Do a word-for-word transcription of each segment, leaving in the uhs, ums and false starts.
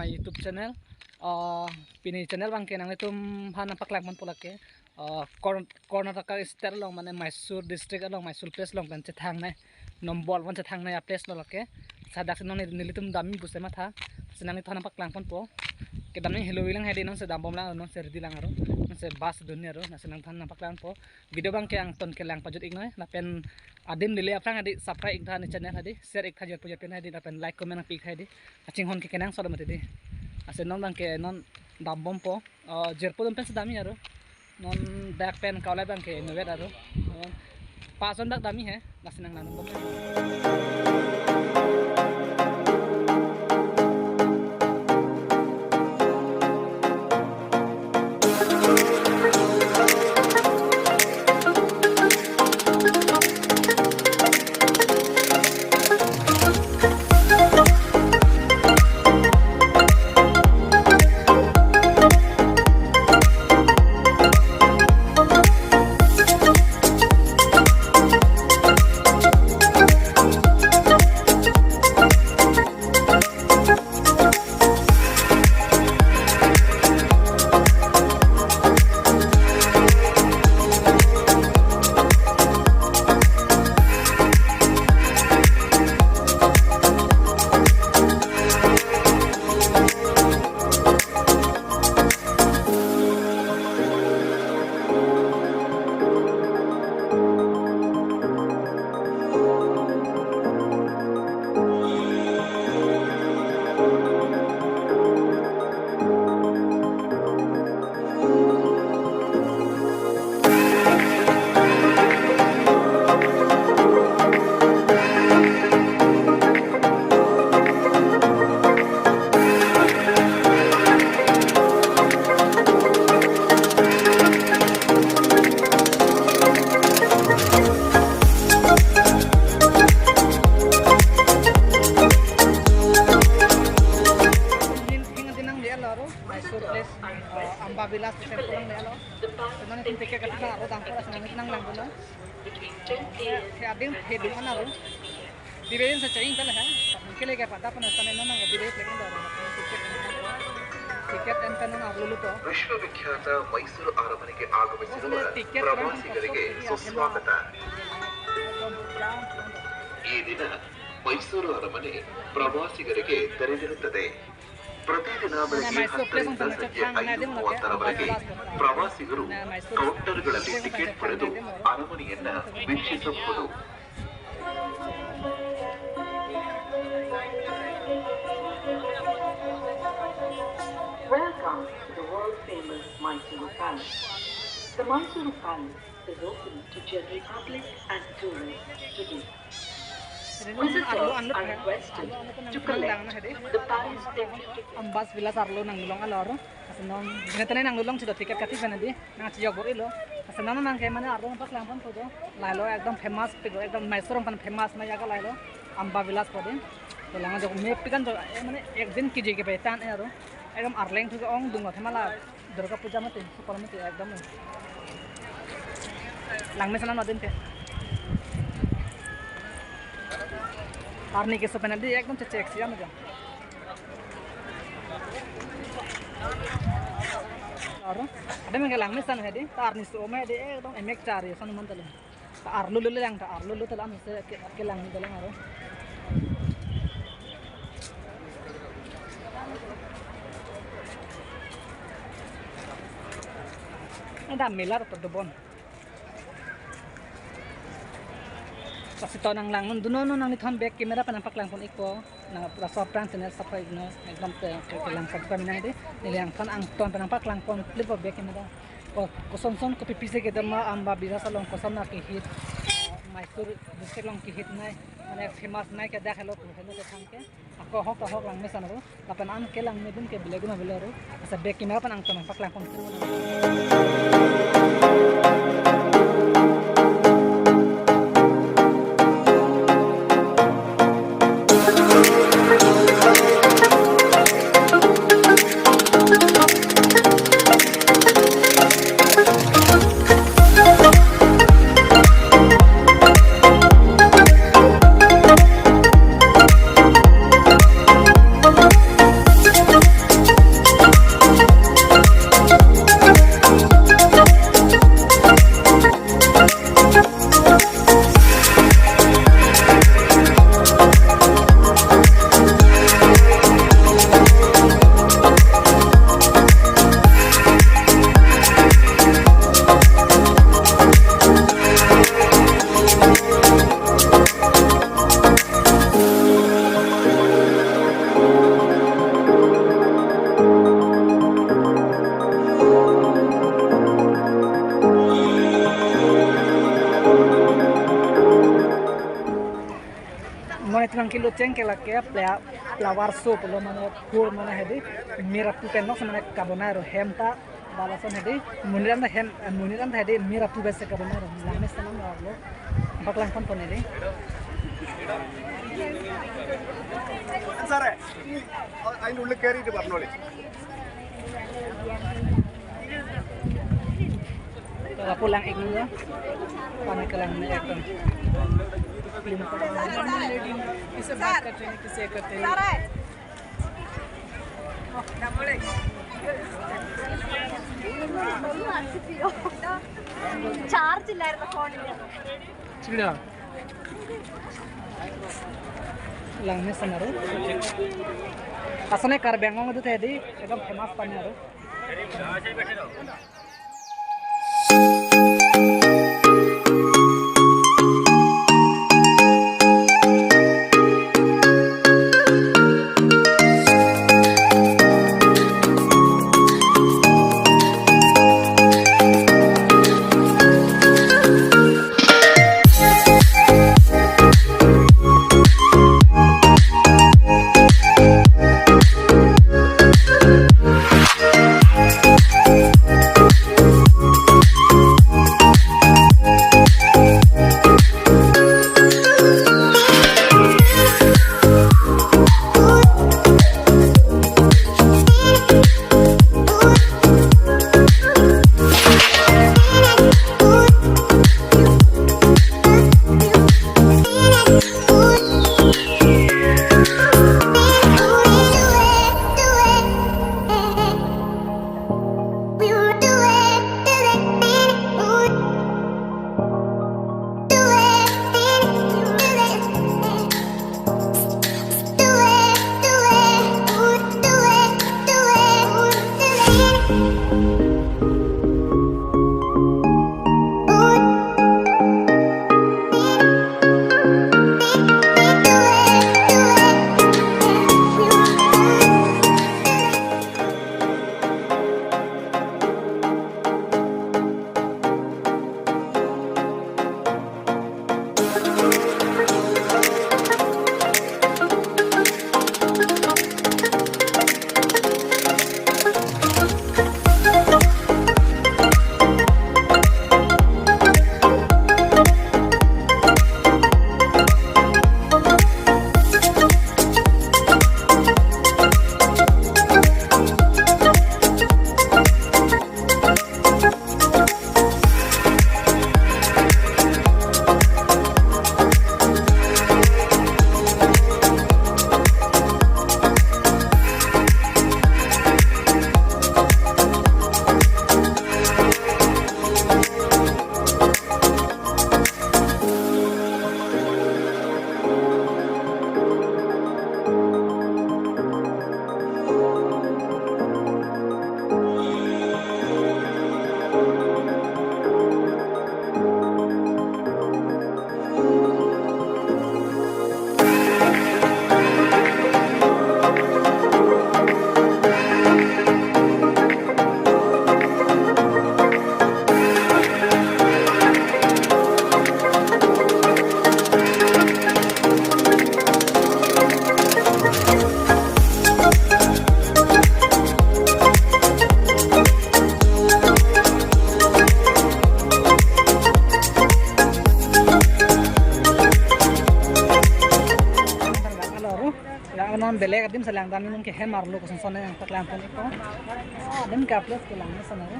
YouTube channel. Ah, pini channel abangke nanglitum aphan nangpaklang ponpo lake. Ah, Kor-, Karnataka state along mane Mysore district along, Mysore place along pen chethangnei. Nombor one chethangnei a place lo lake. Ladak si non neli-, nelitum damji pusi matha. Si nanglitum aphan nangpaklang ponpo. Kedam nangji helo ilang hedi, non si dambom lang, non si ready lang aro. Non si bus dunji aro. Lasi nangphan nangpaklang ponpo. Video abangke angton kelang pajut iknoi. Lapen adim lele aphrang hedi subscribe iktha ne channel hedi. Share iktha jor pujor pen hedi. Lapen like comment nangpi iktha hedi. Kachinghon ke kenangsot mati di. Lasi non abangke non dambompo. Oh, jirpo dum pen si damji aro. Non dak pen kaulai abangke inutvet aro. Oh, pason dak damji he. Lasi nanglang dambom. Hin, hin dinang dia lo aro, Mysore place, eh, Amba Vilas temple nang dia lo. Tenon itum ticket kati aro dang pura senang nang lang dulu. Ya, ya, ading he ding mana aro. Dibe sa chaying tala ha. Mungkin lagi apa, apa nasa memang ya dibe plek anda aro. Ticket, ticket enten non arlo lupo. ವಿಶ್ವವಿಖ್ಯಾತ ಮೈಸೂರು ಅರಮನೆಗೆ ಆಗಮಿಸಿರುವ ಪ್ರವಾಸಿಗರಿಗೆ ಸುಸ್ವಾಗತ. ಈ ದಿನ ಮೈಸೂರು ಅರಮನೆ ಪ್ರವಾಸಿಗರಿಗೆ ತೆರೆದಿರುತ್ತದೆ. ಪ್ರತಿದಿನ ಬೆಳಗ್ಗೆ ಹತ್ತರಿಂದ ಸಂಜೆ ಐದು ಮೂವತ್ತರವರೆಗೆ ಪ್ರವಾಸಿಗರು ಕೌಂಟರ್ಗಳಲ್ಲಿ ಟಿಕೆಟ್ ಪಡೆದು ಅರಮನೆಯನ್ನ ವೀಕ್ಷಿಸಬಹುದು. Welcome to the world famous Mysuru Palace. The Mysuru Palace is open to general public and tourists today. Visitors are requested to collect the palace temple ticket. Ambas Vilas arlo nangdunlong alo aro. Lasi non, jene tene nangdunlong chido ticket kati pen di. Nang chiyok bor-ilo. Lasi non nangke mane arlo nangpaklang ponpo do. Lahelo ekdom famous pi do, ekdom Mysuru aphan famous ma jaga lahelo. Amba Vilas pu di. To lang jo me pikan jo, eh, mane ek din kiji ke betan eh aro. Ekdom arleng thu ke ongdung lo themala. Durga Puja mati, super mati ekdom. Langme sana nodin ke. Arni keso pen di ekdom chechek siam aja. Aro, ada mengke langme sana hedi, ta arni so me di ekdom emek chari sana mantali. Ta arlo lule lang, ta arlo lule lang se ke, kelang ni lang aro. Ada mela to dobon. Lasi to nanglang non dun non nangliphan back camera pen nangpaklang pon ikpo. Nang laso aphrang channel subscribe non, ekdom ke, ke, kelang subscribe nang di. Neli nangphan angton pen nangpaklang pon clip of back camera. Oh, koson son kopi pisi kedo ma Amba Vilas along koson na kehit, eh, Mysore district along kehit nai, mane famous nai ke dak helo, helo ke thang ke. Ako ahok ahok langme sana aro. Lapen an kelangme dun ke bele dun bele aro. Lasi back camera pen angton nangpaklang pon. Ituang kilo cheng ke lake pla-, flower show pulo mane phur mane hedi mir apu pen nok mane kabonai ro hem ta balason hedi monit an hem, eh, monit an hedi mir apu bese kabonai ro langmesen an lo. Bak langpon pon hedi. Sare, ain ulle carry de bapnole. Lapu lang-ik nang lo. Panik lang ni ekdom. इसे बात करते हैं, किसे करते हैं। चार्ज ले रहा फोन में। Chila. Langmesen aro. Asal ne Karbi Anglong itu tadi, ekdom famous pani aro. Yang non belek adim selang dan minum ke hem arlo kosong sone yang paklang pon iko. Adim ke upload ke langmesen aro.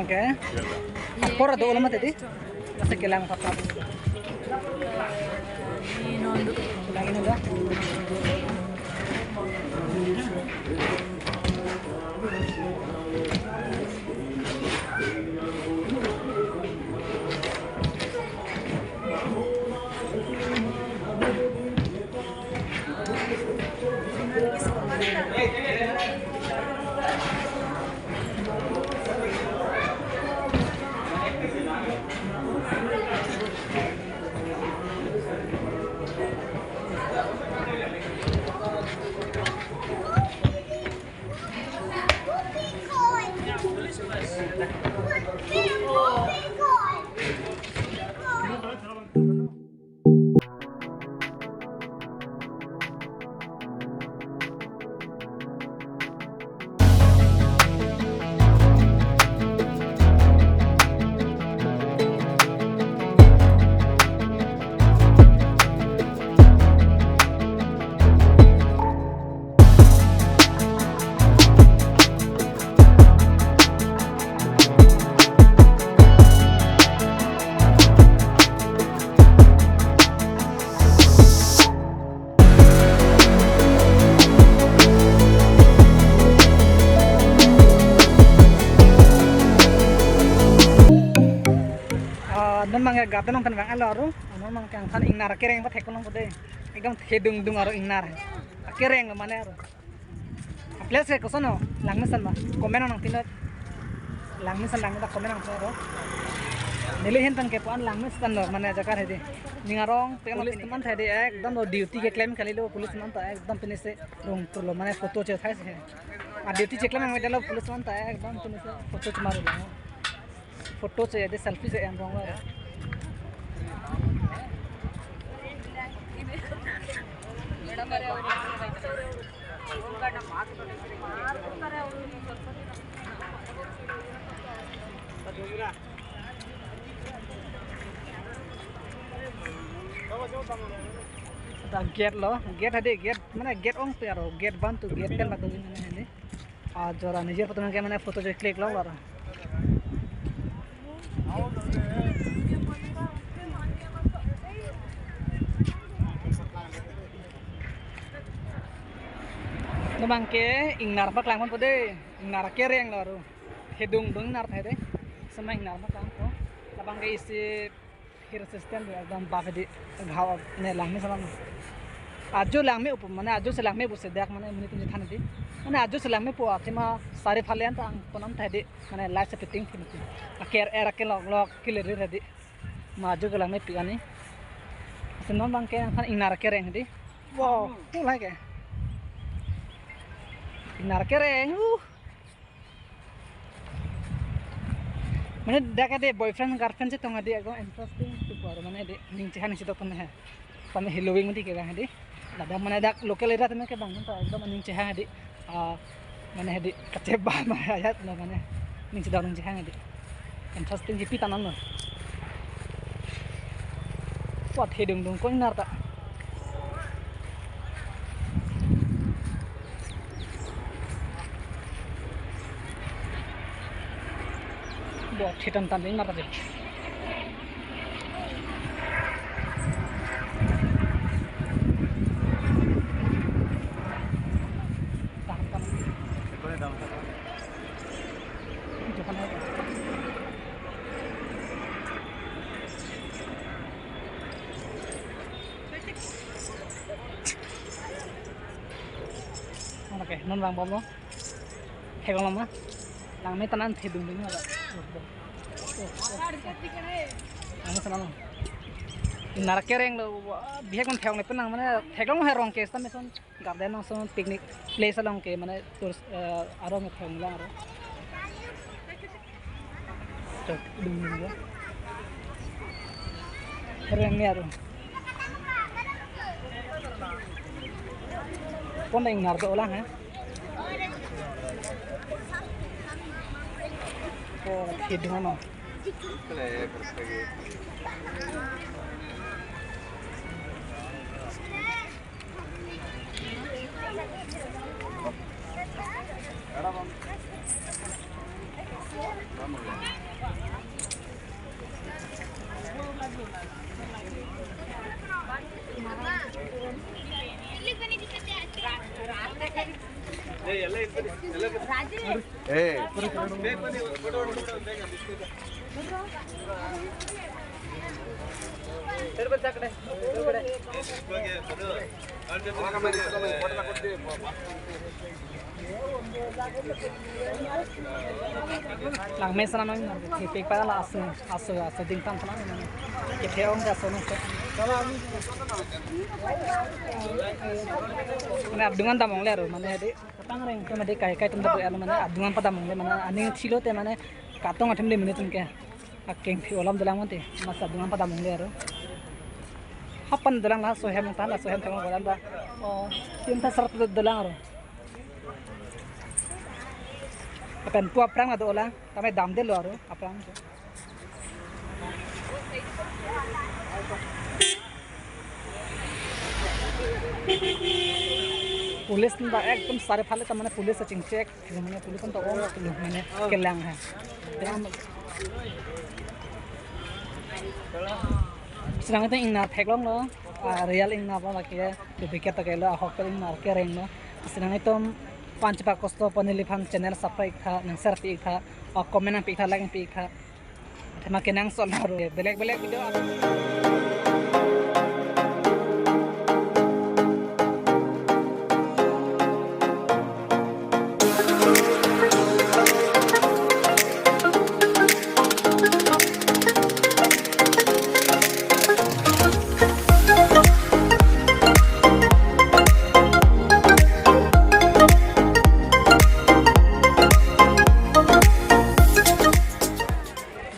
Oke. Apor ado ulama tadi. Kasi kelang papat. Ini non. Kelang ini dah. Non abangke garden along pen vang alo aru, non abangke angthan ingnar akereng pathek along pode. Ekdom thedung dung aru ingnar. Akereng lo mane aru. Place ke koson lo, langme ason ma, comment nangpinot. Langme ason langme ta comment nangpinot aru. Neli ahin pen kepu-an langme ason lo mane jaga hedi. Ning arong pen police teman hedi ekdom lo duty keklem kalilo police teman ta ekdom pinisi rong turlo mane photo chethai si he. A duty cheklem nangmedetlo police teman ta ekdom pinisi photo chomar lo. Photo che, de selfie che en rong lo. Da gate lo, gate hedi, gate mane gate ong pe aro, gate one to gate ten badu mane hedi. Ajora nijor photo nangke mane photo jo click lo aro. Non abangke ingnar paklang pon pode, ingnar akereng lo aru. Thedung dung ingnar thai de. Sema ingnar paklang po. Labangke isi hill system de ekdom bap hedi. Ghau ne langme ason lo. Ajo langme upu mane ajo si langme pusi dak mane monit atum chethan hedi. Mane ajo si langme pu athema sari phale an ta ang ponam thai de. Mane light setting thim hedi. Aker er akelok lok kilir hedi. Ma ajo ke langmepik ani. Lasi non abangke angthan ingnar akereng hedi. Wow, hu lai ke. Ingnar akereng, uh. Mane dak hedi boyfriend girlfriend chetong hedi ekdom interesting tu por mane hedi ning chehang si dok he. Tame Halloween mati ke bang hedi. Ladak mane dak local area tame ke bang ta ekdom ning chehang hedi. Ah, mane hedi kacheba mane ayat lo mane ning chedok ning chehang hedi. Interesting ji pi tanan lo. Wah, thedung dung ko ingnar ta. Bo thitan tan ingnar ta je. Tahan, tahan. Oke, non bang bom lo. Theklong ma. Langme tanan thedung dung lo. Langme tanan lo. Ingnar akereng lo, wah, bihek man theklong le penang mane theklong he rong ke sita meson. Garden along so picnic place along ke mane tourist, eh, arong thong lang aro. Chok, dum dum ya. Keren ni aro. Pon ding ngar do lang ha. Oh, hidung ano. Langme sana nang, thepik pa la aso, aso, aso ding tam sana nang. Kethe ong aso nang. Mane adungan damong le aro, mane hedi. Kapangreng atum hedi kai kai atum ta pu alo mane adungan padam le mane aning thilo te mane katong athim le mane atum ke akeng phi olam dolang mate masa adungan padam le aro. Hapan dolang laso hem ta laso hem thang dolang ta. Oh, tin ta sar dolang aro. Kapan pu aphrang ado olang tame damde lo aro aphrang. Police nda ekdom sari phale ta mane police aching check, mane police nda ong lo mane kelang ha. Sedang itu ingnar theklong lo, ah, real ingnar lo lake, duplicate ta kelo, ahok pen ingnar akereng lo. Sedang itu panchpa kosto paneliphan channel subscribe tha, nang share pi tha, ah, comment nang pi tha, like nang pi tha. Thema kenangsot lo aro. Belek belek video aro.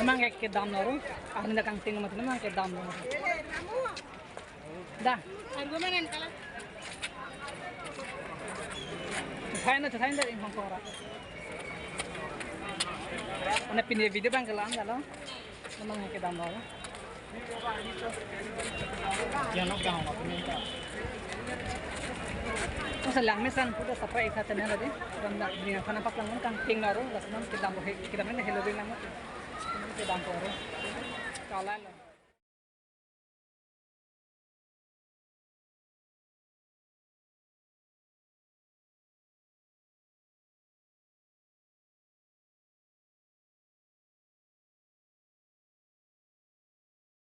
Nemang ke kedam lo aro. Arni dak kangting mati nemang kedam lo. Da. Argumen kala. Chethai na, chethai na ring hong kong ra. Ana pini video bang kelang dalo. Nemang ke kedam lo. Yang nok dang apa ni? Masa lang mesan puda sapra ikha channel adi. Ram na bini khana paklang kangting lo aro. Lason kedam lo he, kedam lo he lo bing lang. Kedam lo aro. Kala lo.